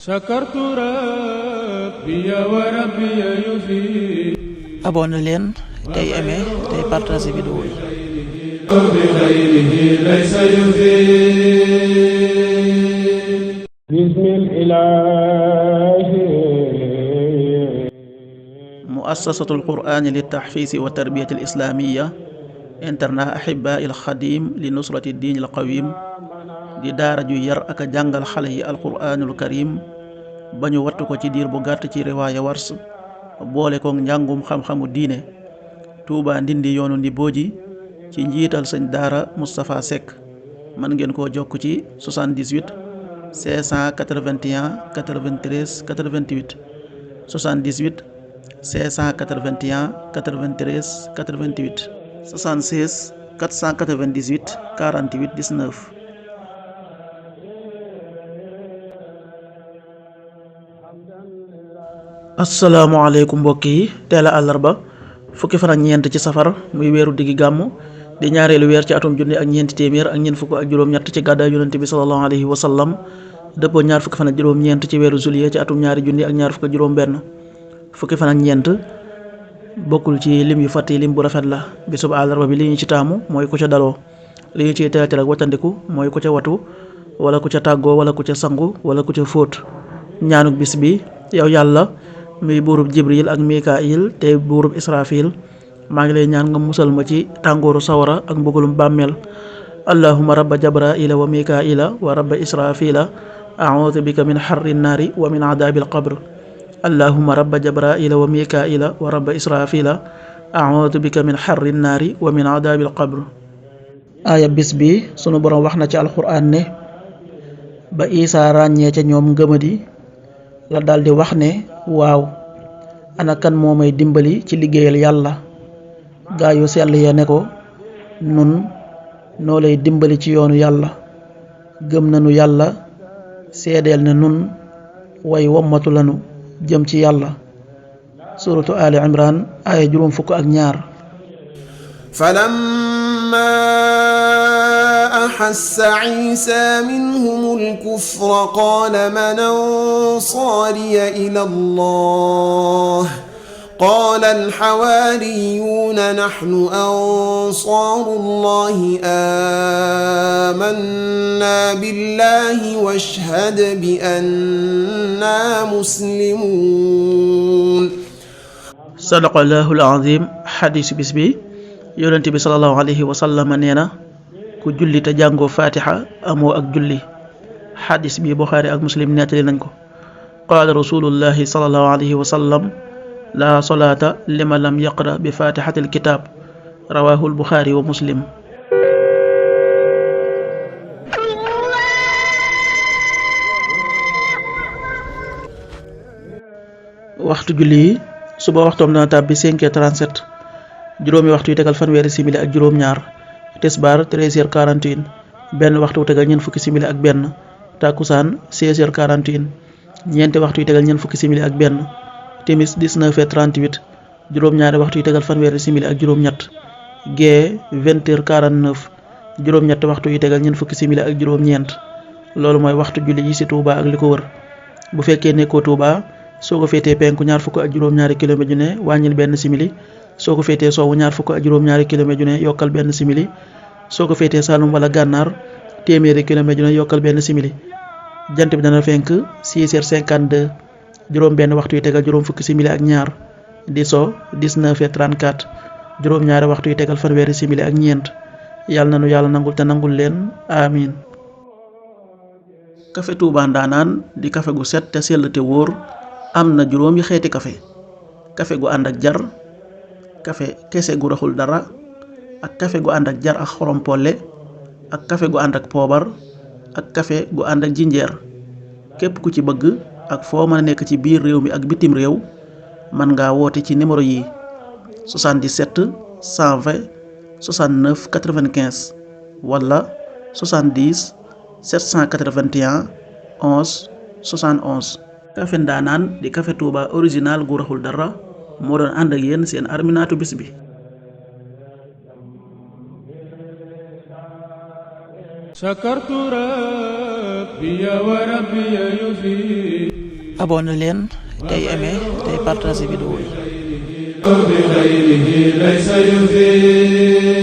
شكرت ربي وربي يفيد. abonné leen tey aimé tey partagé vidéo yi. بخيره ليس يفيد. بسم الإله. muassasatul qur'ani li tahfiisi wa tarbiyati al islamiyya internat ahibaa il xadim li nusrati diin al qawim di daara ju yar ak a jàngal xale yi alquraanul karim ba ñu wattu ko ci diir bu gàtt ci riwaaya wars boole koog njàngum xam-xamu diine. Touba Ndindi yoonu Ndibooji ci njiital sëñ daara Moustapha Seck. mën ngeen koo jokk ci 78 581 93 88 78 581 93 88 76 498 48 19. asalaamaaleykum mbokk yi, teel a àllarba fukki fan ak ñeent ci safar muy weeru diggi gàmmu di ñaareelu weer ci atum junni ak ñeenti téeméer ak ñeent fukk ak juróom-ñett ci gàddaay yonente bi sallallahu alayhi wa sallam dëppoo ñaar fukki fan ak juróom-ñeent ci weeru juillet ci atum ñaari junni ak ñaar fukk ak juróom-benn. fukki fan ak ñeent bokkul ci lim yu fàtte lim bu rafet la. bisub àllarba bi li ñu ci taamu mooy ku ca daloo, li ñu ciy teetal ak watandiku mooy ku ca watu wala ku ca tàggoo wala ku ca sangu wala ku ca fóot. ñaanuk bis bi: yow yàlla muy buurub jibril ak mikail te buurub israfil, maa ngi lay ñaan nga musal ma ci tàngooru sawara ak mbugalum bàmmeel. allahumma rabba jabraila wa mikaila wa rabba israfila a'udhu bika min harri naari wa min adabil qabr. allahumma rabba jabraila wa mikaila wa rabba israfila a'udhu bika min harri naari wa min adabil qabr. aaya bis bi sunu boroom wax na ci alquran ne ba Isaa ràññee ca ñoom ngëmadi la daldi wax ne, waaw ana kan moo may dimbali ci liggéeyal yàlla. gaa yu sell ya ne ko, nun noo lay dimbali ci yoonu yàlla. gëm nanu yàlla, seedeel ne nun way wommatu lanu jëm ci yàlla. suratu Ali Imran aaya juróom fukk ak ñaar. أحس عيسى منهم الكفر قال من أنصاري إلى الله قال الحواريون نحن أنصار الله آمنا بالله واشهد بأننا مسلمون. صدق الله العظيم. xadiis bis bi yonent bi sallallahu alayhi wa sallam nee na, ku julli te jàngoo fatiha amoo ak julli. xadis bi Buxaari ak Muslim nettali nañ ko. qaala rasulullahi sallallahu alayhi wa sallam, laa solaata liman lam yaqra bi fatihatil kitab. rawahul Buxaari wa Muslim. waxtu julli yi suba waxtoom dana tàbbi 5h37, juróomi waxtu yu tegal fanweeri simili ak juróom-ñaar. tisbaar 13h41, benn waxtu wu tegal ñeent fukki simili ak benn. takkusaan 16h41, ñeenti waxtu yu tegal ñeent fukki simili ak benn. timis 19h38, juróom-ñaari waxtu yu tegal fanweeri simili ak juróom-ñett. gee 20h49, juróom-ñett waxtu yu tegal ñeent fukki simili ak juróom-ñeent. loolu mooy waxtu julli yi ci Touba ak li ko wër. bu fekkee nekkoo Touba, soo ko féetee penku ñaar fukk ak juróom-ñaari kilomètre ju ne wàññil benn simili. soo ko féetee soowu ñaar fukk ak juróom-ñaari kilomètre ju ne yokkal benn simili. soo ko féetee Saalum wala Gànnaar téeméeri kilomètre ju ne yokkal benn simili. jant bi dana fenk 6h52, juróom benn waxtu yu tegal juróom fukki simili ak ñaar. di so 19h34, juróom ñaari waxtu yu tegal fanweeri simili ak ñeent. yàlla na nu yàlla nangul te nangul leen amiin. kafe Touba Ndanaan di kafe gu set te sell te wóor. am na juróomi xeeti kafe. kafe gu ànd ak jar, kafe kese gu raxul dara, ak kafe gu ànd ak jar ak xorom polle, ak kafe gu ànd ak poobar, ak kafe gu ànd ak jinjeer. képp ku ci bëgg ak foo mën a nekk ci biir réew mi ak bitim réew mën ngaa woote ci numéro yi: 77 120 69 95 wala 70 781 11 71. kafe Ndanaan di kafe Touba original gu raxul dara moo doon ànd ak yéen seen arminaatu bis bi. شكرت ربي وربي يفيد. abonné leen tey aimé tey partagé vidéo yi بغيره ليس يفيد